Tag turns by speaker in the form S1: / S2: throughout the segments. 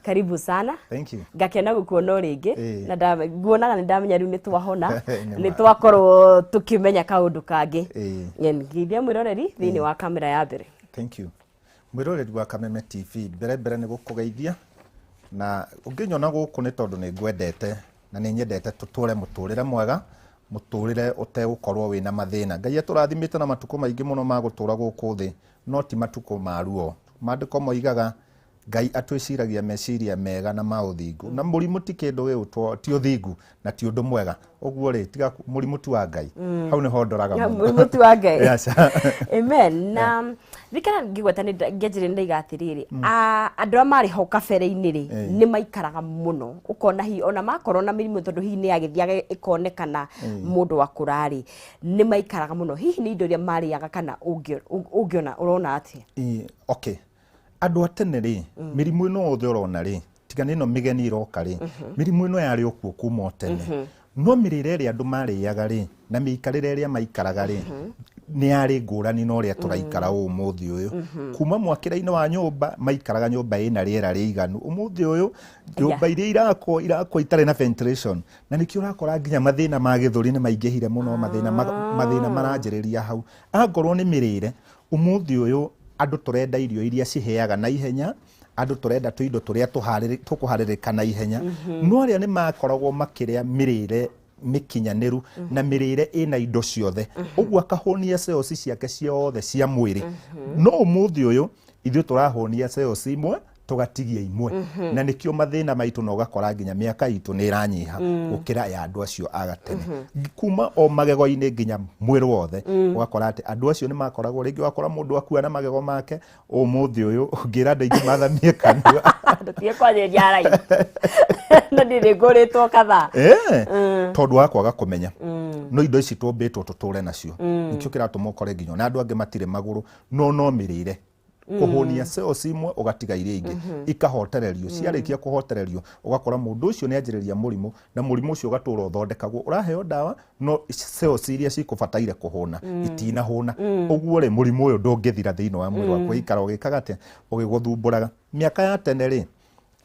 S1: Karibu sana.
S2: Thank you.
S1: Ngakena gukuona o rĩngĩ. Na nguonaga nĩ ndamenya rĩu nĩ twahona.
S2: Nĩ
S1: nĩ
S2: ma.
S1: Twakorwo tũkĩmenya kaũndũ kangĩ. Ngeithia mwĩroreri thĩinĩ wa kamera ya mbere.
S2: Thank you. Mwĩroreri wa Kameme TV, mbere mbere nĩ gũkũgeithia, na ũngĩnyona gũkũ nĩ tondũ nĩ ngwendete na nĩ nyendete tũtũre mũtũrĩre mwega, mũtũrĩre ũtegũkorwo wĩna mathĩna. Ngai atũrathimĩte na matukũ maingĩ mũno ma gũtũra gũkũ thĩ, no ti matukũ ma ruo. Maandĩko moigaga Ngai atwĩciragia meciria mega na ma ũthingu, na mũrimũ ti kĩndũ gĩgũtwo ti ũthingu na ti ũndũ mwega. Ũguo rĩ, tiga mũrimũ ti wa Ngai. Hau nĩho ndoraga mũno.
S1: Mũrimũ ti wa Ngai.
S2: Yes.
S1: Amen. Na thikara ngĩgweta nĩ ngĩanjĩrĩria nĩ ndaiga atĩrĩrĩ, andũ arĩa marĩ ho kabere-inĩ rĩ, nĩ maikaraga mũno, ũkona hihi ona makorwo na mĩrimũ, tondũ hihi nĩ yagĩthiaga ĩkonekana mũndũ akũra rĩ, nĩ maikaraga mũno. Hihi nĩ indo iria marĩaga kana ũngĩona ũrona atĩa?
S2: Okay, andũ a tene rĩ, mĩrimũ ĩno yothe ũrona rĩ, tiga nĩ ĩno mĩgeni ĩroka rĩ, mĩrimũ ĩno yarĩ o kuo kuma o tene, no mĩrĩre ĩrĩa andũ marĩaga rĩ na mĩikarĩre ĩrĩa maikaraga rĩ nĩ yarĩ ngũrani na ũrĩa tũraikara ũmũthĩ ũyũ. Kuma mwakĩre-inĩ wa nyũmba, maikaraga nyũmba ĩna rĩera rĩiganu. Ũmũthĩ ũyũ nyũmba iria irakwo irakwo itarĩ na ventilation, na nĩkĩo ũrakora nginya mathĩna ma gĩthũri nĩ maingĩhire mũno. Mathĩna maranjĩrĩria hau. Angorwo nĩ mĩrĩre, ũmũthĩ ũyũ andũ tũrenda irio iria ciheaga na ihenya, andũ tũrenda tũindo tũrĩa tũkũharĩrĩka na ihenya, no arĩa nĩ makoragwo makĩrĩa mĩrĩre mĩkinyanĩru na mĩrĩre ĩna indo ciothe, ũguo akahũnia cells ciake ciothe cia mwĩrĩ. No ũmũthĩ ũyũ ithuĩ tũrahũnia cells imwe, tũgatigia imwe, na nĩkĩo mathĩna maitũ, na ũgakora nginya mĩaka itũ nĩ ĩranyiha gũkĩra ya andũ acio a gatene. Kuma o magego-inĩ nginya mwĩrĩ wothe, ũgakora atĩ andũ acio nĩ makoragwo rĩngĩ, ũgakora mũndũ akua na magego make. Ũmũthĩ ũyũ ũngĩra andũ aingĩ mathamie kanua.
S1: Ndũtige kwanjĩrĩria arai na niĩ nĩ ngũrĩtwo kadhaa.
S2: Tondũ wa kwaga kũmenya. No indo ici tũmbĩtwo tũtũre nacio, nĩkĩo kĩratũma ũkore nginya ona andũ angĩ matirĩ magũrũ, no mĩrĩre kũhũnia cells imwe, ũgatiga iria ingĩ ikahotererio. Ciarĩkia kũhotererio, ũgakora mũndũ ũcio nĩ anjĩrĩria mũrimũ, na mũrimũ ũcio ũgatũra ũthondekagwo, ũraheo ndawa, no cells iria cikũbataire kũhũna itinahũna. Ũguo rĩ, mũrimũ ũyũ ndũngĩthira thĩinĩ wa mwĩrĩ waku, ũikara ũgĩkaga atĩa, ũgĩgũthumbũraga. Mĩaka ya tene rĩ,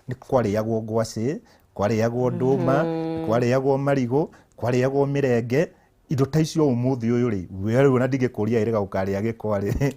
S2: nĩ kwarĩagwo ngwacĩ, kwarĩagwo ndũma, kwarĩagwo marigũ, kwarĩagwo mĩrenge, indo ta icio. Ũmũthĩ ũyũ rĩ, we rĩu ona ndingĩkũria ĩrĩga gũkarĩa gĩkwa rĩ.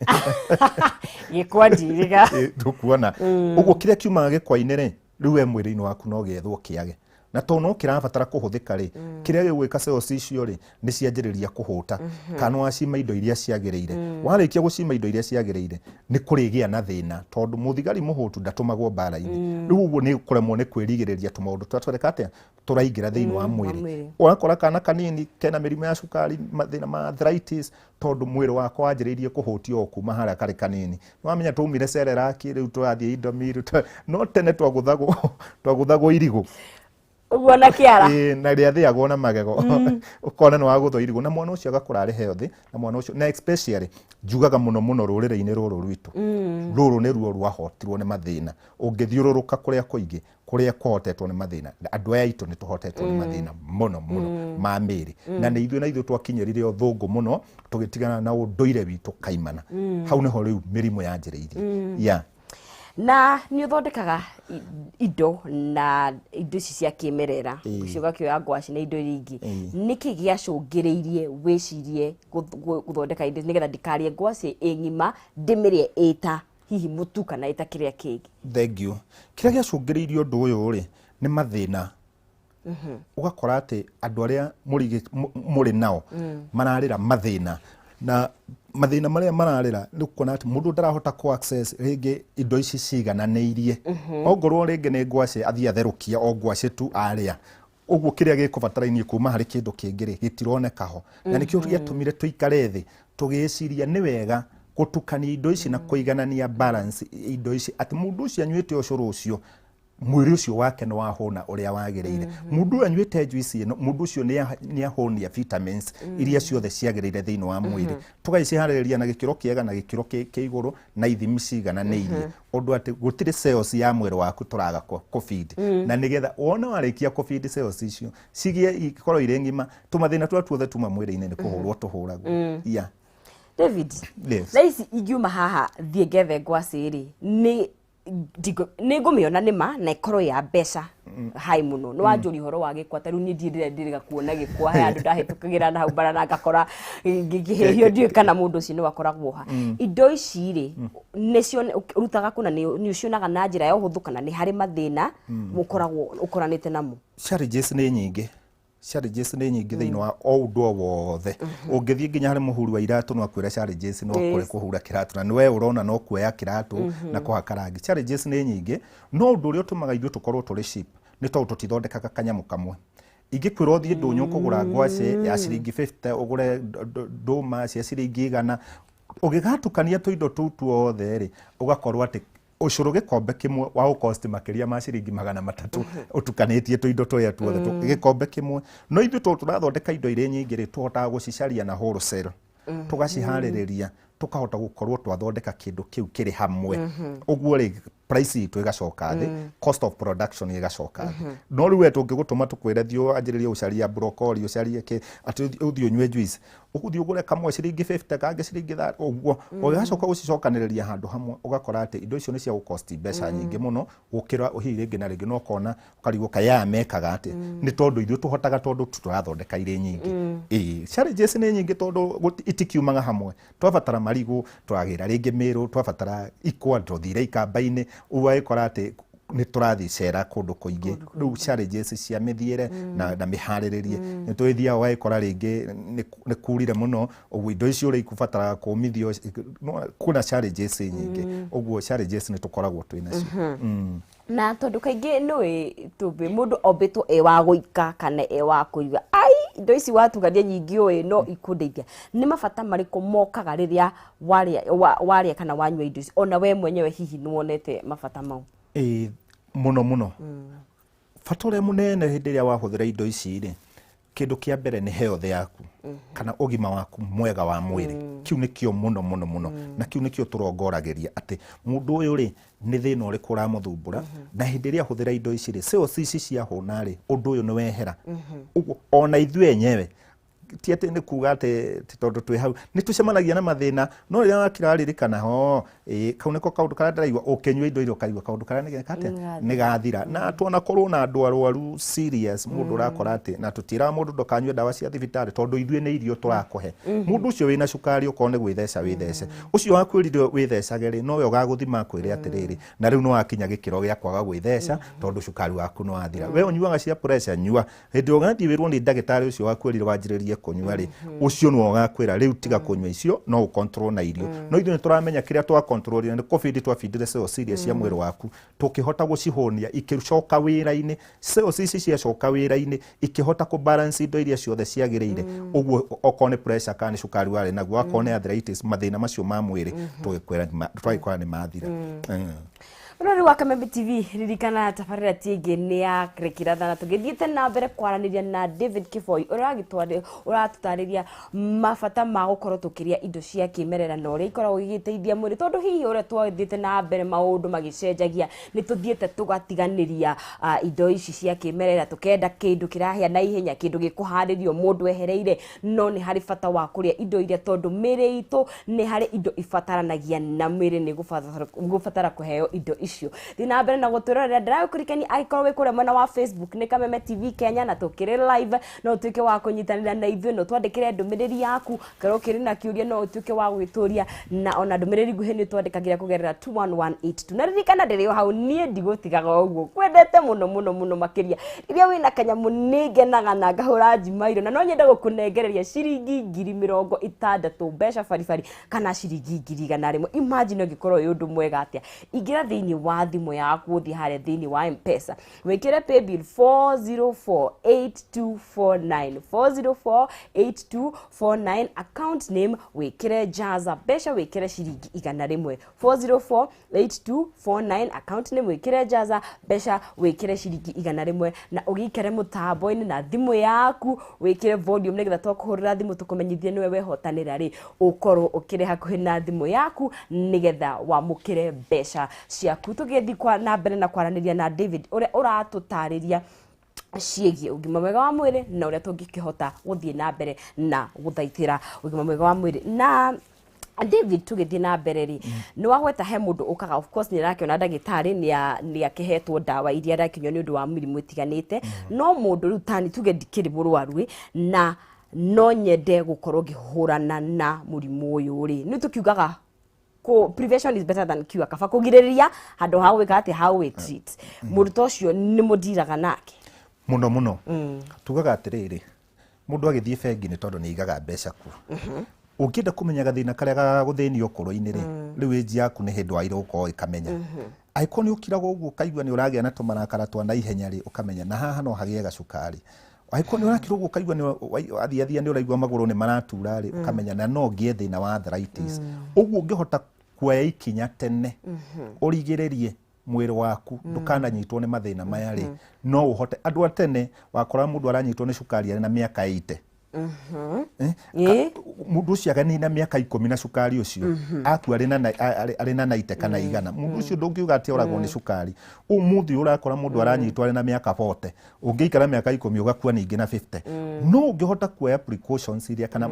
S1: Gĩkwa ndirĩga.
S2: Ndũkuona ũguo kĩrĩa kiumaga gĩkwa-inĩ rĩ, rĩu we mwĩrĩ-inĩ waku no gĩethwo kĩage, na tondũ no kĩrabatara kũhũthĩka rĩ, kĩrĩa gĩgwĩka, cells icio rĩ nĩ cianjĩrĩria kũhũta kana wacima indo iria ciagĩrĩire. Warĩkia gũcima indo iria ciagĩrĩire, nĩ kũrĩgĩa na thĩna, tondũ mũthigari mũhũtu ndatũmagwo mbara-inĩ. Rĩu ũguo nĩ kũremwo nĩ kwĩrigĩrĩria tũmaũndũ tũrĩa twereka atĩa tũraingĩra thĩinĩ wa mwĩrĩ.
S1: Mwĩrĩ.
S2: Ũgakora kana kanini kena mĩrimũ ya cukari, mathĩna ma arthritis, tondũ mwĩrĩ wakwa wanjĩrĩirie kũhũtio o kuma harĩa karĩ kanini. Nĩwamenya twaumire Cerelac, rĩu tũrathiĩ Indomie, rĩu no tene twagũthagwo irigũ.
S1: Ũguo na kĩara.
S2: Ĩĩ, na rĩathĩagwo na magego, ũkona nĩ wagũthwo irigũ, na mwana ũcio agakũra arĩ healthy. Na mwana ũcio, na especially njugaga mũno mũno rũrĩrĩ-inĩ rũrũ rwitũ, rũrũ nĩruo rwahotirwo nĩ mathĩna. Ũngĩthiũrũrũka kũrĩa kũingĩ kũrĩa kũhotetwo nĩ mathĩna, andũ aya aitũ nĩ tũhotetwo nĩ mathĩna mũno mũno ma mĩĩrĩ, na nĩ ithuĩ na ithuĩ twakinyĩrire ũthũngũ mũno, tũgĩtigana na ũndũire witũ kaimana. Hau nĩho rĩu mĩrimũ yanjĩrĩirie, yeah.
S1: Na nĩ ũthondekaga indo na indo ici cia kĩmerera, ũcio ũgakĩoya ngwaci na indo iria ingĩ. Nĩkĩ gĩacũngĩrĩirie wĩcirie gũthondeka indo nĩgetha ndikarĩe ngwacĩ ĩ ng'ima, ndĩmĩrĩe ĩta hihi mũtu kana ĩta kĩrĩa kĩngĩ?
S2: Thank you. Kĩrĩa gĩacũngĩrĩirie ũndũ ũyũ rĩ, nĩ mathĩna. Ũgakora atĩ andũ arĩa mũrĩ nao mararĩra mathĩna, na mathĩna marĩa mararĩra nĩ kuona atĩ mũndũ ndarahota kũ access rĩngĩ indo ici cigananĩirie. Ongorwo rĩngĩ nĩ ngwacĩ, athiĩ atherũkia o ngwacĩ tu arĩa ũguo, kĩrĩa gĩkũbatarainie kuma harĩ kĩndũ kĩngĩ rĩ, gĩtironeka ho. Na nĩkĩo gĩatũmire tũikare thĩ tũgĩciria nĩ wega gũtukania indo ici na kũiganania, balance indo ici, atĩ mũndũ ũcio anyuĩte ũcũrũ ũcio, mwĩrĩ ũcio wake nĩ wahũna ũrĩa wagĩrĩire. Mũndũ ũyũ anyuĩte juice ĩno, mũndũ ũcio nĩ ahũnia vitamins iria ciothe ciagĩrĩire thĩinĩ wa mwĩrĩ. Tũgagĩciharĩrĩria na gĩkĩro kĩega na gĩkĩro kĩ igũrũ na ithimi cigananĩirie, ũndũ atĩ gũtirĩ cells ya mwĩrĩ waku tũraga kũ feed, na nĩgetha wona warĩkia kũ feed cells icio cigĩe ikorwo irĩ ng'ima, tũmathĩna tũrĩa tuothe tuma mwĩrĩ-inĩ nĩ kũhũrwo tũhũragwo, yeah.
S1: David,
S2: Yes.
S1: thaa ici ingiuma haha thiĩ ngethe ngwacĩ rĩ, nĩ Nĩ ngũmĩona nĩma na ĩkorwo ya mbeca hai mũno. Nĩ wanjũria ũhoro wa gĩkwa, ta rĩu niĩ ndiĩ ndĩrĩga kuona gĩkwa he handũ ndahĩtũkagĩra na hau bara na ngakora ngĩhĩhio, ndiũĩ kana mũndũ ũcio nĩ wakoragwo ha. Indo ici rĩ, nĩcio ũrutaga kũna nĩ ũcionaga na njĩra ya ũhũthũ kana nĩ harĩ mathĩna mũkoragwo ũkoranĩte namo?
S2: Challenges nĩ nyingĩ, challenges nĩ nyingĩ thĩinĩ wa o ũndũ o wothe. Ũngĩthiĩ nginya harĩ mũhuri wa iratũ no akwĩre challenges no kũrĩ kũhura kĩratũ, na nĩwe ũrona no kuoya kĩratũ na kũhaka rangi. Challenges nĩ nyingĩ, no ũndũ ũrĩa ũtũmaga ithuĩ tũkorwo tũrĩ cheap nĩ tondũ tũtithondekaga kanyamũ kamwe. Ingĩkwĩra ũthiĩ ndũnyũ kũgũra ngwacĩ ya ciringi 50, ũgũre ndũma cia ciringi 100, ũgĩgatukania tũindo tũu tuothe rĩ, ũgakorwo atĩ ũcũrũ gĩkombe kĩmwe wa ũcost makĩria ma ciringi 300 ũtukanĩtie tũindo tũrĩa tuothe gĩkombe kĩmwe. No ithuĩ tondũ tũrathondeka indo irĩ nyingĩ rĩ, tũhotaga gũcicaria na wholesale, tũgaciharĩrĩria, tũkahota gũkorwo twathondeka kĩndũ kĩu kĩrĩ hamwe. Ũguo rĩ, price itũ ĩgacoka thĩ, cost of production ĩgacoka thĩ. No rĩu we tũngĩgũtũma tũkwĩre thiĩ wanjĩrĩrie gũcaria broccoli, ũcarie kĩ, atĩ ũthiĩ ũnyue juice, ũgũthiĩ ũgũre kamwe ciringi 50, kangĩ ciringi 30, ũguo ũgĩgacoka gũcicokanĩrĩria handũ hamwe, ũgakora atĩ indo icio nĩ cia gũcost mbeca nyingĩ mũno gũkĩra hihi rĩngĩ na rĩngĩ. No ũkona ũkarigwo kaĩ aya mekaga atĩa. Nĩ tondũ ithuĩ tũhotaga tondũ tũrathondeka irĩ nyingĩ. Ĩĩ, challenges nĩ nyingĩ tondũ itikiumaga hamwe. Twabatara marigũ twagĩra rĩngĩ Mĩrũ, twabatara ikwa tũthire Ikamba-inĩ, ũguo ũgagĩkora atĩ nĩ tũrathiĩ cera kũndũ kũingĩ. Rĩu challenges cia mĩthiĩre na mĩharĩrĩrie, nĩ tũgĩthiaga ũgagĩkora rĩngĩ nĩ kurire mũno, ũguo indo icio ũrĩa ikubataraga kũmithio, kwĩna challenges nyingĩ. Ũguo challenges nĩ tũkoragwo twĩ nacio.
S1: Na tondũ kaingĩ nĩũĩ tũmbĩ mũndũ ombĩtwo e wa gũika kana e wa kũigua ai indo ici watukania nyingĩ ũĩ no ikũndeithia, nĩ mabata marĩkũ mokaga rĩrĩa warĩa kana wanyua indo ici? Ona we mwenyewe hihi nĩ wonete mabata mau?
S2: Ĩĩ, mũno mũno. Bata ũrĩa mũnene hĩndĩ ĩrĩa wahũthĩra indo ici rĩ, kĩndũ kĩa mbere nĩ health yaku kana ũgima waku mwega wa mwĩrĩ. Kĩu nĩkĩo mũno mũno mũno, na kĩu nĩkĩo tũrongoragĩria, atĩ mũndũ ũyũ rĩ, nĩ thĩna ũrĩkũ ũramũthumbũra, na hĩndĩ ĩrĩa ahũthĩra indo ici rĩ, cells ici ciahũna rĩ, ũndũ ũyũ nĩ wehera. Ũguo ona ithuĩ enyewe ti atĩ nĩ kuga atĩ ti tondũ twĩ hau nĩ tũcemanagia na mathĩna, no rĩrĩa wakira waririkana ho, ĩĩ, kau nĩko kaũndũ karĩa ndĩraigua, ũkĩnyua indo iria ũkaigua kaũndũ karĩa nĩ geka atĩa, nĩ gathira. Na twanakorwo na andũ arwaru serious, mũndũ ũrakora atĩ, na tũtiĩraga mũndũ ndũkanyue ndawa cia thibitarĩ, tondũ ithuĩ nĩ irio tũrakũhe. Mũndũ ũcio wĩna cukari, okorwo nĩ gwĩtheca wĩthece, ũcio wakwĩrire wĩthecage rĩ, nowe ũgagũthima akwĩre atĩrĩrĩ, na rĩu nĩ wakinya gĩkĩro gĩa kwaga gwĩtheca tondũ cukari waku nĩ wathira. We ũnyuaga cia pressure, nyua. Hĩndĩ ĩrĩa ũgathiĩ wĩrwo nĩ ndagĩtarĩ ũcio wakwĩrire wanjĩrĩrie kũnyua rĩ, ũcio nĩwe ũgakwĩra rĩu tiga kũnyua icio, no ũcontrol na irio. No ithuĩ nĩ tũramenya kĩrĩa twacontrolire nĩ kũbindi twabindire cells iria cia mwĩrĩ waku, tũkĩhota gũcihũnia ikĩcoka wĩra-inĩ. Cells ici ciacoka wĩra-inĩ ikĩhota kũ balance indo iria ciothe ciagĩrĩire. Ũguo okorwo nĩ pressure kana nĩ cukari warĩ naguo, akorwo nĩ arthritis, mathĩna macio ma mwĩrĩ tũgĩkora nĩ mathira.
S1: Mũrori wa Kameme TV, ririkana tabarĩra ti ĩngĩ nĩ ya Rekirathana, tũgĩthiĩte na mbere kwaranĩria na David Kĩboi ũrĩa ũratũtarĩria mabata ma gũkorwo tũkĩrĩa indo cia kĩmerera na ũrĩa ikoragwo igĩteithia mwĩrĩ, tondũ hihi ũrĩa twathiĩte na mbere maũndũ magĩcenjagia, nĩ tũthiĩte tũgatiganĩria indo ici cia kĩmerera, tũkenda kĩndũ kĩrahĩa na ihenya, kĩndũ gĩkũharĩrio mũndũ ehereire. No nĩ harĩ bata wa kũrĩa indo iria, tondũ mĩĩrĩ itũ nĩ harĩ indo ibataranagia na mwĩrĩ nĩ gũbatara kũheo indo icio. Thiĩ na mbere na gũtwĩrorera. Ndĩragũkũririkania angĩkorwo wĩ kũrĩa mwena wa Facebook nĩ Kameme TV Kenya na tũkĩrĩ live, no ũtuĩke wa kũnyitanĩra na ithuĩ, no twandĩkĩre ndũmĩrĩri yaku. Korwo ũkĩrĩ na kĩũria no ũtuĩke wa gwĩtũria, na ona ndũmĩrĩri nguhĩ nĩ twandĩkagĩra kũgerera 21182. Na ririkana ndĩrĩ o hau niĩ ndigũtigaga ũguo, kwendete mũno mũno mũno makĩria. Rĩrĩa wĩna kanyamũ nĩ ngenaga na ngahũra njimairo, na no nyende gũkũnengereria ciringi 60,000 mbeca baribari kana ciringi 100,000. Imagine ũngĩkorwo wĩ ũndũ mwega atĩa. Ingĩra thĩinĩ wa thimũ yaku, ũthiĩ harĩa thĩinĩ wa M-Pesa, wĩkĩre paybill 4048249, 4048249, account name wĩkĩre Jaza, mbeca wĩkĩre ciringi 100. 4048249, account name wĩkĩre Jaza, mbeca wĩkĩre ciringi 100, na ũgĩikare mũtambo-inĩ na thimũ yaku wĩkĩre volume, nĩgetha twakũhũrĩra thimũ tũkũmenyithie nĩwe wehotanĩra rĩ, ũkorwo ũkĩrĩ hakuhĩ na thimũ yaku nĩgetha wamũkĩre mbeca ciaku. Tũgĩthiĩ kwa na mbere na kwaranĩria na David ũrĩa ũratũtarĩria ciĩgiĩ ũgima mwega wa mwĩrĩ na ũrĩa tũngĩkĩhota gũthiĩ na mbere na gũthaitĩra ũgima mwega wa mwĩrĩ. Na David, tũgĩthiĩ na mbere rĩ, nĩ wagweta he mũndũ ũkaga, of course nĩ arakĩona ndagĩtarĩ, nĩ akĩhetwo ndawa iria arakĩnyua nĩ ũndũ wa mĩrimũ ĩtiganĩte, no mũndũ rĩu tani tuge ndikĩrĩ mũrwaru ĩ, na no nyende gũkorwo ngĩhũrana na mũrimũ ũyũ rĩ, nĩ tũkiugaga prevention is better than cure, kaba kũgirĩrĩria handũ ha gwĩka atĩ ha gwĩ treat. Mũndũ ta ũcio nĩ mũndiraga nake?
S2: Mũno mũno. Tugaga atĩrĩrĩ, mũndũ agĩthiĩ bengi nĩ tondũ nĩ aigaga mbeca kuo. Ũngĩenda kũmenya gathĩna karĩa gagagũthĩnia ũkũrũ-inĩ rĩ, rĩu ĩnji yaku nĩ hĩndĩ wagĩrĩirwo gũkorwo ĩkamenya. Angĩkorwo nĩ ũkiraga ũguo ũkaigua nĩ ũragĩa na tũmarakara twa naihenya rĩ, ũkamenya na haha no hagĩe gacukari. Angĩkorwo nĩ ũrakira ũguo ũkaigua nĩ wathiathia nĩ ũraigua magũrũ nĩ maratura rĩ, ũkamenya na no ngĩe thĩna wa arthritis. Ũguo ũngĩhota kuoya ikinya tene ũrigĩrĩrie mwĩrĩ waku ndũkananyitwo nĩ mathĩna maya rĩ, no ũhote. Andũ a tene wakora mũndũ aranyitwo nĩ cukari arĩ na mĩaka 80. Mũndũ ũcio aganina mĩaka 10 na cukari ũcio, akua arĩ na 90 kana 100. Mũndũ ũcio ndũngiuga atĩ oragwo nĩ cukari. Ũmũthĩ ũrakora mũndũ aranyitwo arĩ na mĩaka 40, ũngĩikara mĩaka 10 ũgakua ningĩ na 50. No ũngĩhota kuoya precautions iria kana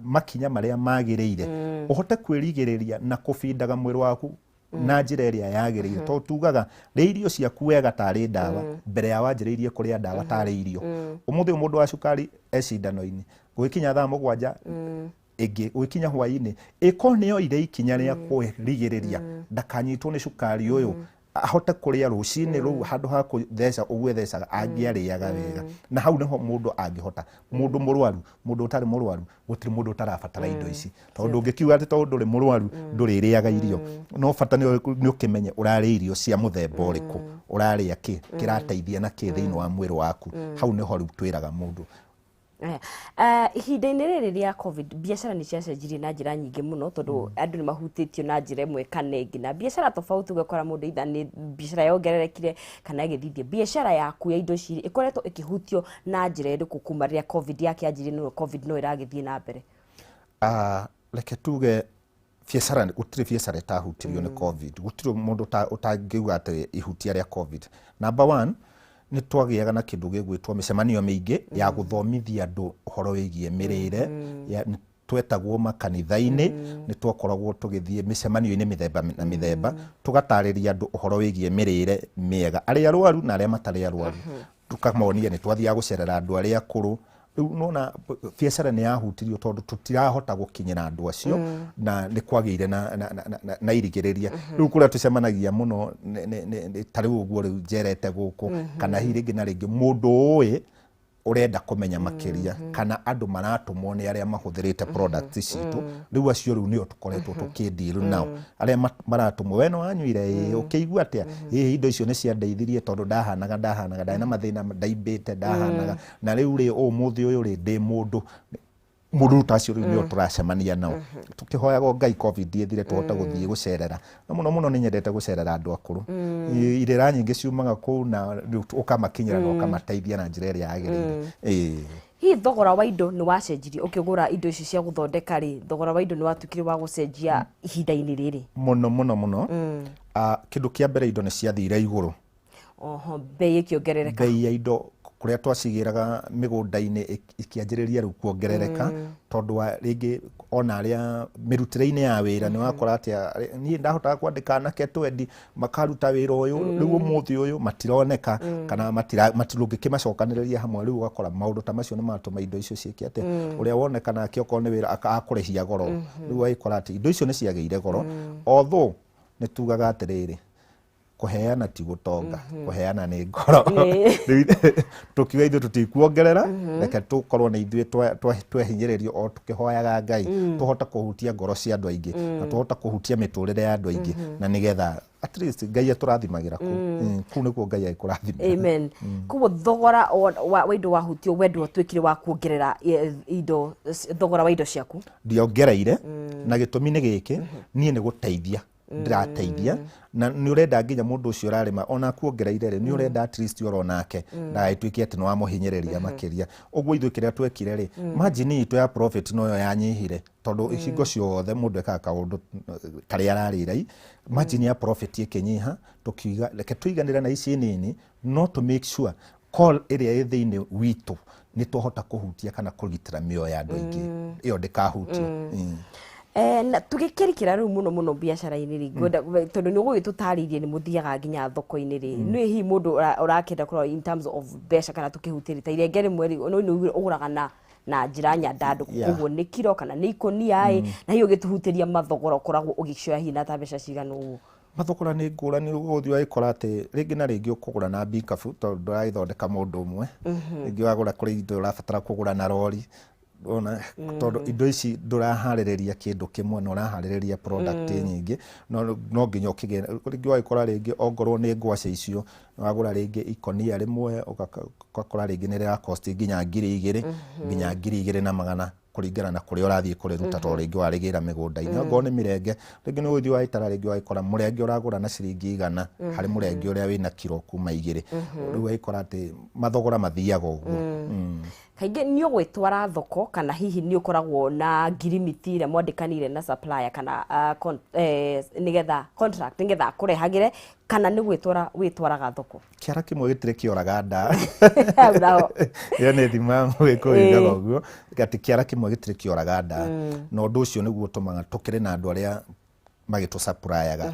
S2: makinya marĩa magĩrĩire, ũhote kwĩrigĩrĩria na kũbindaga mwĩrĩ waku na njĩra ĩrĩa yagĩrĩire, tondũ tugaga rĩa irio ciaku wega tarĩ ndawa mbere ya wanjĩrĩirie kũrĩa ndawa tarĩ irio. Ũmũthĩ ũyũ mũndũ wa cukari e cindano-inĩ gũgĩkinya thaa 7, ĩngĩ gũgĩkinya hwaĩ-inĩ. Ĩkorwo nĩ oire ikinya rĩa kwĩrigĩrĩria ndakanyitwo nĩ cukari ũyũ, ahote kũrĩa rũcinĩ rũu handũ ha kũtheca ũguo ethecaga, angĩarĩaga wega, na hau nĩho mũndũ angĩhota. Mũndũ mũrwaru, mũndũ ũtarĩ mũrwaru, gũtirĩ mũndũ ũtarabatara indo ici, tondũ ndũngĩkiuga atĩ tondũ ndũrĩ mũrwaru ndũrĩrĩaga irio. No bata nĩ ũkĩmenye ũrarĩa irio cia mũthemba ũrĩkũ, ũrarĩa kĩ, kĩrateithia na kĩ thĩinĩ wa mwĩrĩ waku. Hau nĩho rĩu twĩraga mũndũ.
S1: Aya. Ihinda-inĩ rĩrĩ rĩa COVID, biacara nĩ ciacenjirie na njĩra nyingĩ mũno, tondũ andũ nĩ mahutĩtio na njĩra ĩmwe kana ĩngĩ na biacara tofauti. Ũgakora mũndũ either nĩ biacara yongererekire kana ĩgĩthithia. Biacara yaku ya indo ici ĩkoretwo ĩkĩhutio na njĩra ĩrĩkũ kuma rĩrĩa COVID yakĩanjirie, no COVID no ĩragĩthiĩ na mbere?
S2: Reke tuge biacara, gũtirĩ biacara ĩtahutirio nĩ COVID. Gũtirĩ mũndũ ũtangĩuga atĩ ihutia rĩa COVID. Number one, nĩ twagĩaga na kĩndũ gĩgwĩtwo mĩcemanio mĩingĩ ya gũthomithia andũ ũhoro wĩgiĩ mĩrĩre ya, nĩ twetagwo makanitha-inĩ, nĩ twakoragwo tũgĩthiĩ mĩcemanio-inĩ mĩthemba na mĩthemba, tũgatarĩria andũ ũhoro wĩgiĩ mĩrĩre mĩega, arĩa arwaru na arĩa matarĩ arwaru, tũkamonia. Nĩ twathiaga gũcerera andũ arĩa akũrũ. Rĩu nona biacara nĩ yahutirio tondũ tũtirahota gũkinyĩra andũ acio, na nĩ kwagĩire na irigĩrĩria. Rĩu kũrĩa tũcemanagia mũno ta rĩu ũguo rĩu njerete gũkũ, kana hihi rĩngĩ na rĩngĩ mũndũ ũĩ ũrenda kũmenya makĩria, kana andũ maratũmwo nĩ arĩa mahũthĩrĩte product citũ. Rĩu acio rĩu nĩo tũkoretwo tũkĩdeal nao, arĩa maratũmwo, we nĩ wanyuire, ĩĩ, ũkĩigua atĩa? Ĩĩ, indo icio nĩ ciandeithirie tondũ ndahanaga ndarĩ na mathĩna, ndaimbĩte, ndahanaga, na rĩu rĩ, ũmũthĩ ũyũ rĩ, ndĩ mũndũ mũndũ ta acio. Rĩu nĩo tũracemania nao, tũkĩhoyaga Ngai COVID ĩthire tũhote gũthiĩ gũcerera. Na mũno mũno nĩ nyendete gũcerera andũ akũrũ. Irĩra nyingĩ ciumaga kũu, na rĩu ũkamakinyĩra na ũkamateithia na njĩra ĩrĩa yagĩrĩire. Ĩĩ.
S1: Hihi thogora wa indo nĩ wacenjirie ũkĩgũra indo ici cia gũthondeka rĩ? Thogora wa indo nĩ watuĩkire wa gũcenjia ihinda-inĩ rĩrĩ?
S2: Mũno mũno mũno. Kĩndũ kĩa mbere, indo nĩ ciathire igũrũ.
S1: Oho, bei ĩkĩongerereka.
S2: Bei ya indo kũrĩa twacigĩraga mĩgũnda-inĩ ikĩanjĩrĩria rĩu kuongerereka, tondũ wa rĩngĩ ona arĩa mĩrutĩre-inĩ ya wĩra nĩ wakora atĩ niĩ ndahotaga kwandĩka anake twendi makaruta wĩra ũyũ, rĩu ũmũthĩ ũyũ matironeka kana ndũngĩkĩmacokanĩrĩria hamwe. Rĩu ũgakora maũndũ ta macio nĩ matũma indo icio ciĩke atĩa, ũrĩa woneka nake okorwo nĩ wĩra akũrĩhia goro. Rĩu ũgagĩkora atĩ indo icio nĩ ciagĩire goro, although nĩ tugaga atĩrĩrĩ, kũheana ti gũtonga, kũheana nĩ ngoro. Rĩu tũkiuga ithuĩ tũtikuongerera, reke tũkorwo nĩ ithuĩ twehinyĩrĩrio o tũkĩhoyaga Ngai tũhote kũhutia ngoro cia andũ aingĩ na tũhote kũhutia mĩtũrĩre ya andũ aingĩ, na nĩgetha at least Ngai atũrathimagĩra kũu. Kũu nĩkuo Ngai agĩkũrathimĩra.
S1: Amen. Koguo thogora wa indo wahutio, wendo watuĩkire wa kuongerera indo, thogora wa indo ciaku?
S2: Ndiongereire, na gĩtũmi nĩ gĩkĩ: niĩ nĩ gũteithia ndĩrateithia, na nĩ ũrenda nginya mũndũ ũcio ũrarĩma ona kuongereire rĩ, nĩ ũrenda at least oro nake ndagagĩtuĩke atĩ nĩ wamũhinyĩrĩria makĩria. Ũguo ithuĩ kĩrĩa twekire rĩ, margin itũ ya profit noyo yanyihire, tondũ hingo ciothe mũndũ ekaga kaũndũ karĩa ararĩra i margin ya profit ĩkĩnyiha, tũkiuga reke tũiganĩre na ici nini, no to make sure call ĩrĩa ĩ thĩinĩ witũ nĩ twahota kũhutia kana kũgitĩra mĩoyo ya andũ aingĩ, ĩyo ndĩkahutio.
S1: Na tũgĩkĩrikĩra rĩu mũno mũno biacara-inĩ rĩ, ngwenda tondũ nĩ ũgũgĩtũtarĩirie nĩ mũthiaga nginya thoko-inĩ rĩ, nĩ hihi mũndũ ũrakĩenda kũrora in terms of mbeca kana tũkĩhutĩrie ta irenge rĩmwe rĩ, no nĩ ũgũraga na njĩra nyandandũku, koguo nĩ kiro kana nĩ ikũnia ĩ, na hihi ũgĩtũhutĩria mathogora ũkoragwo ũgĩcioya hihi na ta mbeca cigana ũguo?
S2: Mathogora nĩ ngũrani, ũgũthiĩ ũgagĩkora atĩ rĩngĩ na rĩngĩ ũkũgũra na mbikabu tondũ ndũragĩthondeka mũndũ ũmwe, rĩngĩ wagũra kũrĩ indo ũrabatara kũgũra na rori, ona tondũ indo ici ndũraharĩrĩria kĩndũ kĩmwe na ũraharĩrĩria product nyingĩ, no nginya ũkĩgĩre. Rĩngĩ ũgagĩkora rĩngĩ ongorwo nĩ ngwacĩ icio wagũra rĩngĩ ikonia rĩmwe, ũgakora rĩngĩ nĩ rĩra cost nginya 2000 nginya 2100 kũringana na kũrĩa ũrathiĩ kũrĩruta, tondũ rĩngĩ warĩgĩra mĩgũnda-inĩ. Ongorwo nĩ mĩrenge, rĩngĩ nĩ ũgũthiĩ wagĩtara, rĩngĩ ũgagĩkora mũrenge ũragũra na ciringi 100 harĩ mũrenge ũrĩa wĩna kiro kuma 2. Rĩu ũgagĩkora atĩ mathogora mathiaga ũguo.
S1: Kaingĩ nĩ ũgwĩtwara thoko kana hihi nĩ ũkoragwo na ngirimiti ĩrĩa mwandĩkanĩire na supplier kana nĩgetha contract nĩgetha akũrehagĩre, kana nĩ gwĩtwara wĩtwaraga thoko?
S2: Kĩara kĩmwe gĩtirĩ kĩoraga nda.
S1: Hau naho.
S2: Ĩyo nĩ thimo ya Mũgĩkũyũ yugaga ũguo atĩ kĩara kĩmwe gĩtirĩ kĩoraga nda, na ũndũ ũcio nĩguo ũtũmaga tũkĩrĩ na andũ arĩa magĩtũsupplyaga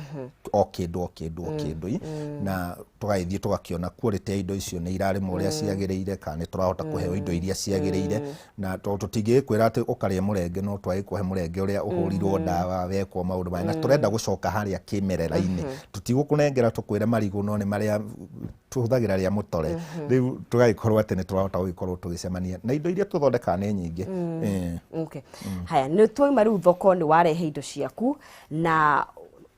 S2: o kĩndũ o kĩndũ o kĩndũ, na tũgagĩthiĩ tũgakĩona quality ya indo icio nĩ irarĩmwo ũrĩa ciagĩrĩire, kana nĩ tũrahota kũheo indo iria ciagĩrĩire. Na tondũ tũtingĩgĩkwĩra atĩ ũkarĩe mũrenge, no twagĩkũhe mũrenge ũrĩa ũhũrirwo ndawa, wekwo maũndũ maya, na tũrenda gũcoka harĩa kĩmerera-inĩ. Tũtigũkũnengera tũkwĩre marigũ no nĩ marĩa tũhũthagĩra rĩa mũtore. Rĩu tũgagĩkorwo atĩ nĩ tũrahota gũgĩkorwo tũgĩcemania na indo iria tũthondekaga nĩ nyingĩ.
S1: Okay. Haya, nĩ twauma rĩu thoko, nĩ warehe indo ciaku na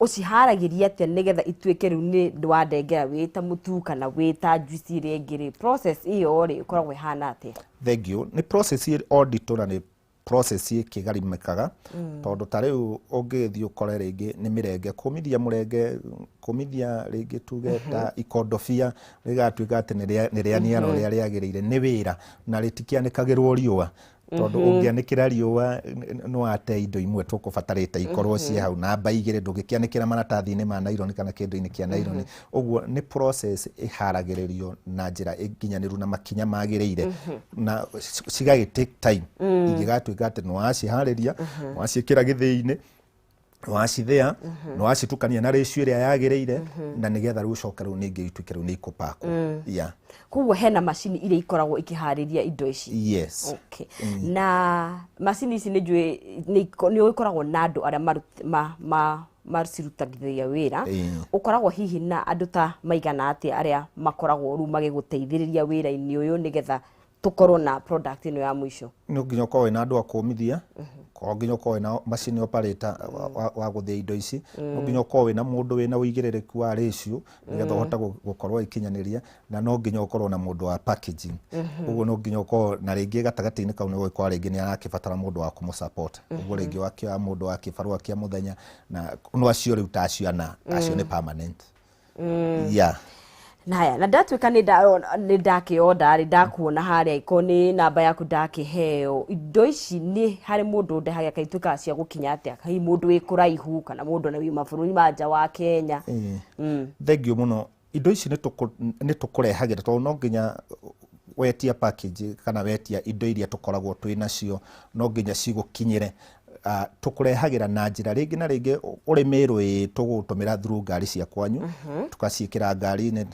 S1: ũciharagĩria atĩa nĩgetha ituĩke rĩu nĩ wandengera wĩ ta mũtu kana wĩ ta juice ĩrĩa ĩngĩ rĩ, process ĩyo rĩ ĩkoragwo ĩhana atĩa?
S2: Thank you. Nĩ process o nditũ na nĩ process ĩkĩgarimĩkaga, tondũ ta rĩu ũngĩthiĩ ũkore rĩngĩ nĩ mĩrenge, kũmithia mũrenge, kũmithia rĩngĩ tuge ta ikondobia rĩgatuĩka atĩ nĩ rĩaniara ũrĩa rĩagĩrĩire, nĩ wĩra na rĩtikĩanĩkagĩrwo riũa, tondũ ũngĩanĩkĩra riũa nĩ wate indo imwe tũkũbatarĩte ikorwo ciĩ hau. Namba 2, ndũngĩkĩanĩkĩra maratathi-inĩ ma naironi kana kĩndũ-inĩ kĩa naironi. Ũguo nĩ process ĩharagĩrĩrio na njĩra ĩnginyanĩru na makinya magĩrĩire, na cigagĩ take time ingĩgatuĩka atĩ nĩ waciharĩria, waciĩkĩra gĩthĩi-inĩ, wacithĩa, nĩ wacitukania na ratio ĩrĩa yagĩrĩire, na nĩgetha rĩu ũcoke rĩu ningĩ ituĩke rĩu nĩ ikũpakwo, yeah.
S1: Koguo hena macini iria ikoragwo ikĩharĩria indo ici?
S2: Yes.
S1: Okay. Na macini ici nĩ njũĩ nĩ ũkoragwo na andũ arĩa macirutagithia wĩra. Ũkoragwo hihi na andũ ta maigana atĩa arĩa makoragwo rĩu magĩgũteithĩrĩria wĩra-inĩ ũyũ nĩgetha tũkorwo na product ĩno ya mũico?
S2: No nginya ũkorwo wĩna andũ a kũmithia, no nginya ũkorwo wĩna machine operator wa gũthĩa indo ici, no nginya ũkorwo wĩna mũndũ wĩna ũigĩrĩrĩku wa ratio nĩgetha ũhote gũkorwo ikinyanĩria, na no nginya ũkorwo na mũndũ wa packaging. Ũguo no nginya ũkorwo na rĩngĩ gatagatĩ-inĩ kau nĩ ũgũkora rĩngĩ nĩ arakĩbatara mũndũ wa kũmũ support. Ũguo rĩngĩ wakĩoya mũndũ wa kĩbarũa kĩa mũthenya, na no acio rĩu ta acio ana acio nĩ permanent, yeah.
S1: Naya, na ndatuĩka nĩ ndakĩonda rĩ, ndakuona harĩa iko nĩ namba yaku ndakĩheo, indo ici nĩ harĩ mũndũ ndehagia kana ituĩkaga cia gũkinya atĩa, hihi mũndũ wĩ kũraihu kana mũndũ ona wĩ mabũrũri ma nja wa Kenya?
S2: Thank you mũno. Indo ici nĩ tũkũrehagĩra, tondũ no nginya wetia package kana wetia indo iria tũkoragwo twĩ nacio, no nginya cigũkinyĩre. Tũkũrehagĩra na njĩra rĩngĩ na rĩngĩ ũrĩ Mĩrũ ĩ, tũgũtũmĩra through ngari cia kwanyu, tũgaciĩkĩra ngari-inĩ,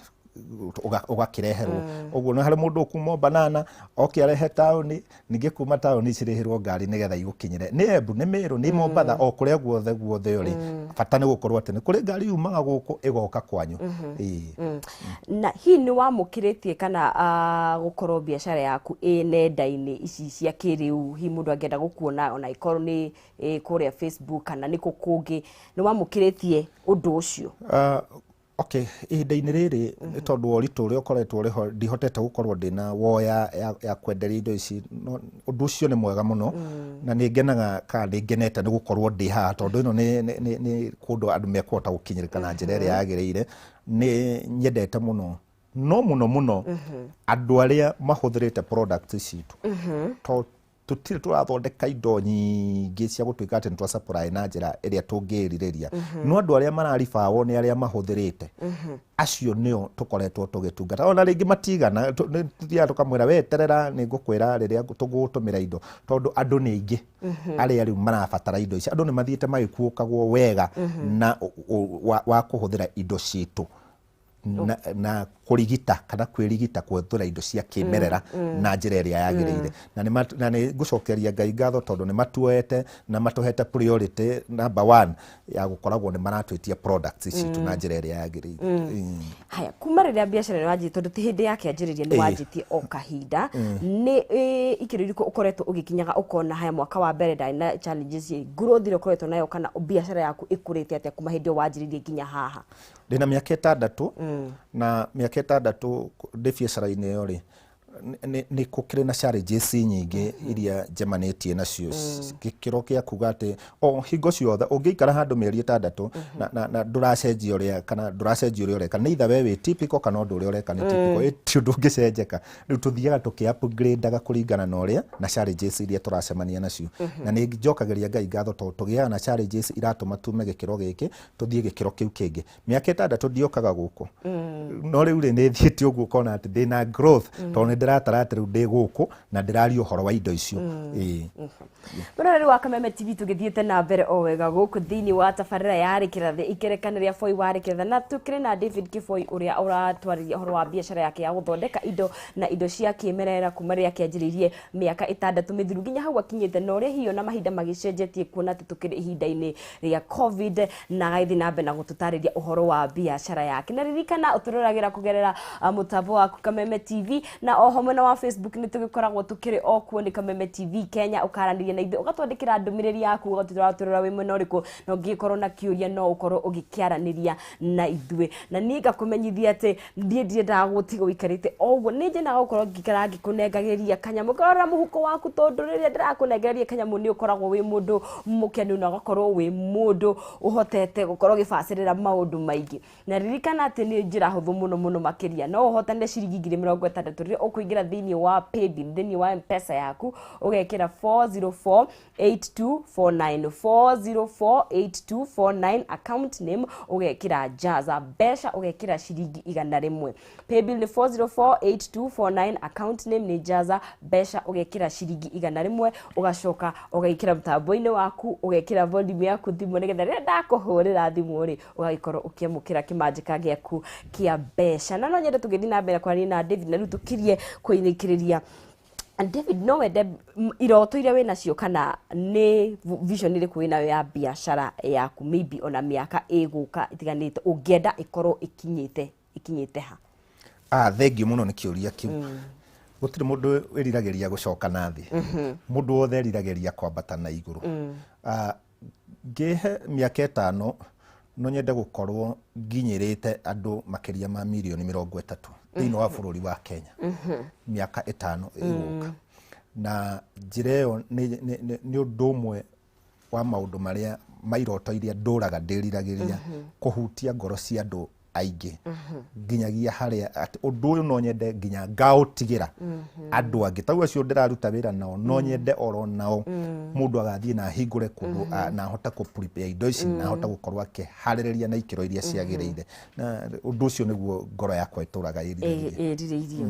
S2: ũgakĩreherwo ũguo. Nĩ harĩ mũndũ ũkuma banana oke arehe taũni, ningĩ kuma taũni cirĩhĩrwo ngari nĩgetha igũkinyĩre, nĩ Embu, nĩ Mĩrũ, nĩ Mombatha, o kũrĩa guothe guothe ũrĩ. Bata nĩ gũkorwo atĩ nĩ kũrĩ ngari yumaga gũkũ ĩgoka kwanyu. Ĩĩ.
S1: Na hihi nĩ wamũkĩrĩtie kana gũkorwo biacara yaku ĩ nenda-inĩ ici cia kĩrĩu, hihi mũndũ angĩenda gũkuona ona ĩkorwo nĩ kũrĩa Facebook kana nĩ kũ kũngĩ, nĩ wamũkĩrĩtie ũndũ ũcio?
S2: Okay, ihinda-inĩ rĩrĩ nĩ tondũ wa ũritũ ũrĩa ũkoretwo ũrĩ ho, ndihotete gũkorwo ndĩna woya ya kwenderia indo ici. No ũndũ ũcio nĩ mwega mũno na nĩ ngenaga kana nĩ ngenete nĩ gũkorwo ndĩ haha, tondũ ĩno nĩ kũndũ andũ mekũhota gũkinyĩrĩka na njĩra ĩrĩa yagĩrĩire. Nĩ nyendete mũno, no mũno mũno andũ arĩa mahũthĩrĩte product citũ to Tũtirĩ tũrathondeka indo nyingĩ cia gũtuĩka atĩ nĩ twa supply na njĩra ĩrĩa tũngĩrirĩria, no andũ arĩa mararibawo nĩ arĩa mahũthĩrĩte, acio nĩo tũkoretwo tũgĩtungata. Ona rĩngĩ matigana, nĩ tũthiaga tũkamwĩra, "We eterera, nĩ ngũkwĩra rĩrĩa tũgũtũmĩra indo," tondũ andũ nĩ aingĩ arĩa rĩu marabatara indo ici. Andũ nĩ mathiĩte magĩkuũkagwo wega na wa kũhũthĩra indo citũ na kũrigita kana kwĩrigita kũhũthĩra indo cia kĩmerera na njĩra ĩrĩa yagĩrĩire. Na nĩ ngũcokeria Ngai ngatho tondũ nĩ matuoete na matũhete priority number one ya gũkoragwo nĩ maratwĩtia products citũ na njĩra ĩrĩa yagĩrĩire.
S1: Haya, kuma rĩrĩa biacara ĩno wanjĩtie, tondũ ti hĩndĩ yake anjĩrĩria, nĩ wanjĩtie o kahinda, nĩ ikĩro irĩkũ ũkoretwo ũgĩkinyaga ũkona, haya, mwaka wa mbere ndarĩ na challenges, growth ĩrĩa ũkoretwo nayo kana biacara yaku ĩkũrĩte atĩa kuma hĩndĩ ĩyo wanjĩrĩirie nginya haha?
S2: Ndĩna mĩaka 6, na mĩaka 6 ndĩ biacara-inĩ ĩyo rĩ, nĩ gũkĩrĩ na challenges nyingĩ iria njemanĩtie nacio, gĩkĩro kĩa kuga atĩ o hingo ciothe ũngĩikara handũ mĩeri 6 na ndũracenjia ũrĩa kana ndũracenjia ũrĩa ũreka, nĩ either we wĩ typical kana ũndũ ũrĩa ũreka nĩ typical, ti ũndũ ũngĩcenjeka. Rĩu tũthiaga tũkĩ upgrade-aga kũringana na ũrĩa na challenges iria tũracemania nacio, na nĩ njokagĩria Ngai ngatho tondũ tũgĩaga na challenges iratũma tume gĩkĩro gĩkĩ tũthiĩ gĩkĩro kĩu kĩngĩ. Mĩaka 6 ndiokaga gũkũ, no rĩu rĩ, nĩ thiĩte ũguo ũkona atĩ ndĩna growth, tondũ nĩ ndĩratara atĩ rĩu ndĩ gũkũ na ndĩraria ũhoro wa indo icio. Ĩĩ.
S1: Mũroreri wa Kameme TV, tũgĩthiĩte na mbere o wega gũkũ thĩinĩ wa tabarĩra ya Rĩkĩra Thĩ ikerekana rĩa Boi wa Rĩkĩra, na tũkĩrĩ na David Kĩboi ũrĩa ũratwarĩria ũhoro wa biacara yake ya gũthondeka indo na indo cia kĩmerera kuma rĩrĩa akĩanjĩrĩirie mĩaka 6 mĩthiru nginya hau akinyĩte, na ũrĩa hihi ona mahinda magĩcenjetie, kuona atĩ tũkĩrĩ ihinda-inĩ rĩa COVID, na agagĩthiĩ na mbere na gũtũtarĩria ũhoro wa biacara yake. Na ririkana ũtũroragĩra kũgerera mũtambo waku Kameme TV, na oho mwena wa Facebook nĩ tũgĩkoragwo tũkĩrĩ o kuo, nĩ Kameme TV Kenya. Ũkaranĩria na ithuĩ, ũgatwandĩkĩra ndũmĩrĩri yaku, ũgatwĩra ũratũrora wĩ mwena ũrĩkũ, na ũngĩgĩkorwo na kĩũria no ũkorwo ũgĩkĩaranĩria na ithuĩ. Na niĩ ngakũmenyithia atĩ niĩ ndiendaga gũtiga ũikarĩte o ũguo, nĩ nyendaga gũkorwo ngĩikara ngĩkũnengagĩria kanyamũ karora mũhuko waku, tondũ rĩrĩa ndĩrakũnengereria kanyamũ nĩ ũkoragwo wĩ mũndũ mũkenu na ũgakorwo wĩ mũndũ ũhotete gũkorwo ũgĩbacĩrĩra maũndũ maingĩ. Na ririkana atĩ nĩ njĩra hũthũ mũno mũno makĩria, no ũhotane ciringi 60,000 rĩrĩa ũkũingĩra thĩinĩ wa paybill, thĩinĩ wa M-Pesa yaku, ũgekĩra 404 8249, 4048249, account name ũgekĩra Jaza, mbeca ũgekĩra ciringi 100. Paybill nĩ 4048249, account name nĩ Jaza, mbeca ũgekĩra ciringi 100, ũgacoka ũgaikĩra mũtambo-inĩ waku, ũgekĩra volume yaku thimũ, nĩgetha rĩrĩa ndakũhũrĩra thimũ rĩ, ũgagĩkorwo ũkĩamũkĩra kĩmanjĩka gĩaku kĩa mbeca. Na no nyende tũgĩthiĩ na mbere kwaria na David, na rĩu tũkirie kũinĩkĩrĩria. David, no wende iroto iria wĩnacio kana nĩ vision ĩrĩkũ wĩnayo ya biacara yaku, maybe ona mĩaka ĩgũka ĩtiganĩte, ũngĩenda ĩkorwo ĩkinyĩte ha?
S2: Ah, thengiũ mũno nĩ kĩũria kĩu. Gũtirĩ mũndũ wĩriragĩria gũcoka na thĩ, mũndũ wothe eriragĩria kwambata na igũrũ. Ah, ngĩhe mĩaka 5, no nyende gũkorwo nginyĩrĩte andũ makĩria ma mirioni 30 thĩinĩ wa bũrũri wa Kenya mĩaka 5 ĩgũka. Na njĩra ĩyo nĩ ũndũ ũmwe wa maũndũ marĩa ma iroto iria ndũraga ndĩriragĩria, kũhutia ngoro cia andũ aingĩ nginyagia harĩa atĩ ũndũ ũyũ no nyende nginya ngaũtigĩra andũ angĩ tau acio ndĩraruta wĩra nao. No nyende oro nao mũndũ agathiĩ na ahingũre kũndũ na ahote kũ prepare indo ici na ahote gũkorwo akĩharĩrĩria na ikĩro iria ciagĩrĩire, na ũndũ ũcio nĩguo ngoro yakwa ĩtũraga ĩrirĩirie.
S1: Ĩrirĩirio.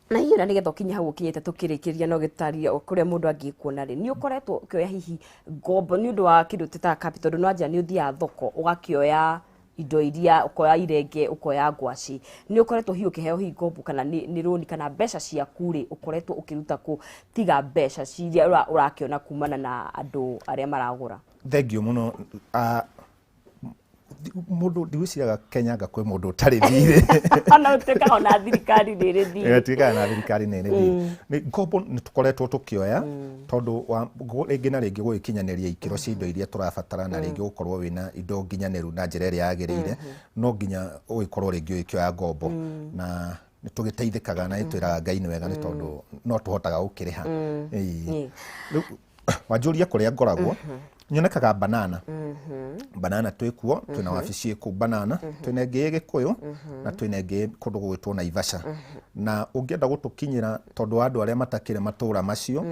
S1: Na hihi na nĩgetha ũkinye hau ũkinyĩte, tũkĩrĩkĩria, no gĩtarĩria kũrĩa mũndũ angĩkuona rĩ, nĩ ũkoretwo ũkĩoya hihi ngombo nĩ ũndũ wa kĩndũ tũtaga capital? Tondũ no anja nĩ ũthiaga thoko ũgakĩoya indo iria, ũkoya irenge, ũkoya ngwaci, nĩ ũkoretwo hihi ũkĩheo hihi ngombo kana nĩ rũni kana mbeca ciaku rĩ, ũkoretwo ũkĩruta kũ tiga mbeca ciria ũrakĩona kumana na andũ arĩa maragũra?
S2: Thengiũ mũno. Ah, mũndũ ndigwĩciraga Kenya anga kwĩ mũndũ ũtarĩ thirĩ.
S1: Ona ũtuĩkaga ona thirikari nĩ ĩrĩ thirĩ.
S2: Ĩgatuĩkaga na thirikari nĩ ĩrĩ thirĩ. Nĩ ngombo nĩ tũkoretwo tũkĩoya tondũ wa rĩngĩ na rĩngĩ gũgĩkinyanĩria ikĩro cia indo iria tũrabatara, na rĩngĩ gũkorwo wĩna indo nginyanĩru na njĩra ĩrĩa yagĩrĩire, no nginya ũgĩkorwo rĩngĩ ũgĩkĩoya ngombo, na nĩ tũgĩteithĩkaga na nĩ twĩraga Ngai nĩ wega nĩ tondũ no tũhotaga gũkĩrĩha. Ĩĩ. Rĩu Wanjũria kũrĩa ngoragwo, nyonekaga Banana. Banana twĩkuo, twĩna wabici kũu Banana, twĩna ĩngĩ ĩ Gĩkũyũ na twĩna ĩngĩ kũndũ gũgwĩtwo Naivasha. Na ũngĩenda gũtũkinyĩra tondũ wa andũ arĩa matakĩrĩ matũra macio,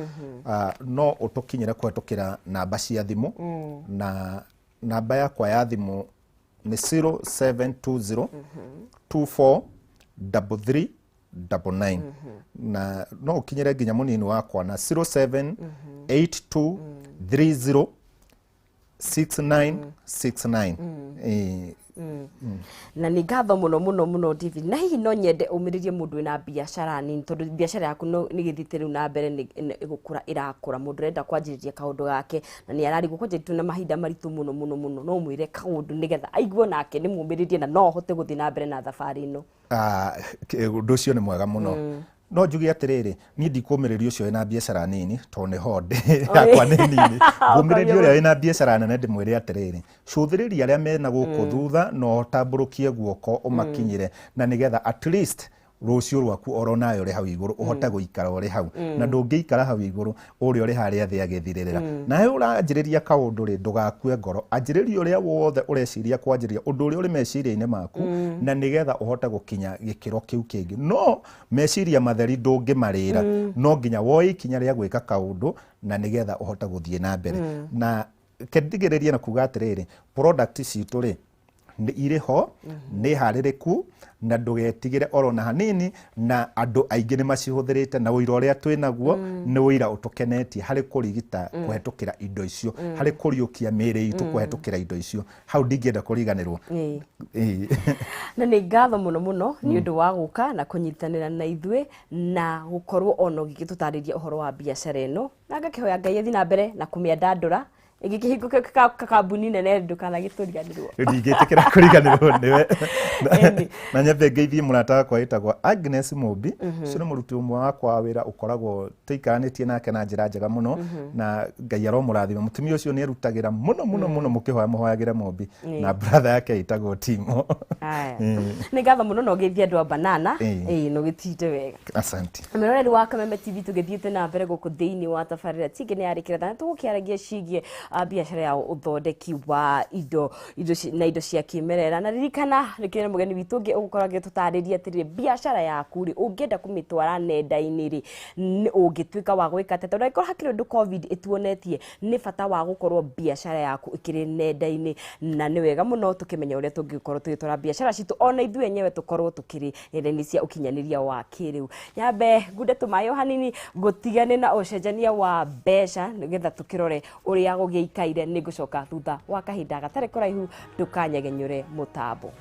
S2: no ũtũkinyĩre kũhetũkĩra namba cia thimũ, na namba yakwa ya thimũ nĩ 0720 24 33 99, na no ũkinyĩre nginya mũnini wakwa na 0782 30 6969.
S1: Na nĩ ngatho mũno mũno mũno, David. Na hihi no nyende ũmĩrĩrie mũndũ wĩna biacara nini, tondũ biacara yaku no nĩ gĩthiĩte rĩu na mbere, nĩ ĩgũkũra ĩrakũra. Mũndũ ũrenda kwanjĩrĩria kaũndũ gake na nĩ ararigwo kwanja twĩna mahinda maritũ mũno mũno mũno, no ũmwĩre kaũndũ nĩgetha aigue nake nĩ mũmĩrĩrie na no ahote gũthiĩ na mbere na thabarĩ ĩno.
S2: Ũndũ ũcio nĩ mwega mũno. No njuge atĩrĩrĩ, niĩ ndikũmĩrĩria ũcio wĩna biacara nini, tondũ nĩho ndĩ, yakwa nĩ nini. Ngũmĩrĩria ũrĩa wĩna biacara nene, ndĩmwĩre atĩrĩrĩ, cũthĩrĩria arĩa mena gũkũ thutha na ũtambũrũkie guoko ũmakinyĩre, na nĩgetha at least rũciũ rwaku oro nawe ũrĩ hau igũrũ ũhote gũikara ũrĩ hau. Na ndũngĩikara hau igũrũ ũrĩa ũrĩ harĩa thĩ agĩthirĩrĩra. Nawe ũranjĩrĩria kaũndũ rĩ, ndũgakue ngoro, anjĩrĩria ũrĩa wothe ũreciria kwanjĩrĩria, ũndũ ũrĩa ũrĩ meciria-inĩ maku, na nĩgetha ũhote gũkinya gĩkĩro kĩu kĩngĩ. No meciria matheri ndũngĩmarĩra, no nginya woe ikinya rĩa gwĩka kaũndũ na nĩgetha ũhote gũthiĩ na mbere. Na kendigĩrĩrie na kuga atĩrĩrĩ, product citũ rĩ nĩ irĩ ho, nĩ harĩrĩku, na ndũgetigĩre oro na hanini, na andũ aingĩ nĩ macihũthĩrĩte, na ũira ũrĩa twĩ naguo nĩ ũira ũtũkenetie harĩ kũrigita kũhetũkĩra indo icio, harĩ kũriũkia mĩĩrĩ itũ kũhetũkĩra indo icio. Hau ndingĩenda kũriganĩrwo.
S1: Na nĩ ngatho mũno mũno nĩ ũndũ wa gũka na kũnyitanĩra na ithuĩ na gũkorwo ona ũgĩgĩtũtarĩria ũhoro wa biacara ĩno, na ngakĩhoya Ngai athiĩ na mbere na kũmĩandandũra ĩgĩkĩhingũke kambuni nene, ndũkanagĩtũriganĩrwo.
S2: Ndingĩtĩkĩra kũriganĩrwo nĩwe. Na nyambe ngeithie mũrata wakwa wĩtagwo Agnes Mũmbi. Ũcio nĩ mũruti ũmwe wakwa wa wĩra ũkoragwo tũikaranĩtie nake na njĩra njega mũno, na Ngai aromũrathima. Mũtumia ũcio nĩ erutagĩra mũno mũno mũno, mũkĩhoya mũhoyagĩre Mũmbi na brother yake ĩtagwo Timo.
S1: Aya. Nĩ ngatho mũno na ũgeithie andũ a Banana. Ĩĩ, na ũgĩtinde wega.
S2: Asante.
S1: Mwĩroreri wa Kameme TV, tũgĩthiĩte na mbere gũkũ thĩinĩ wa tabarĩra tingĩ nĩ yarĩkĩra na tũgũkĩaragia ciĩgiĩ biacara ya ũthondeki wa indo na indo cia kĩmerera. Na ririkana rĩkĩrĩ mũgeni witũ ũngĩ ũgũkorwo agĩtũtarĩria atĩrĩrĩ, biacara yaku rĩ, ũngĩenda kũmĩtwara nenda-inĩ rĩ, ũngĩtuĩka wa gwĩka atĩa, tondũ angĩkorwo hakĩrĩ ũndũ COVID ĩtuonetie nĩ bata wa gũkorwo biacara yaku ĩkĩrĩ nenda-inĩ, na nĩ wega mũno tũkĩmenya ũrĩa tũngĩkorwo tũgĩtwara biacara citũ ona ithuĩ enyewe tũkorwo tũkĩrĩ nenda-inĩ cia ũkinyanĩria wa kĩrĩu. Nyambe ngunde tũmaĩ o hanini, ngũtigane na ũcenjania wa mbeca nĩgetha tũkĩrore ũrĩa gũgĩikaire. Nĩ ngũcoka thutha wa kahinda gatarĩ kũraihu, ndũkanyegenyũre mũtambo.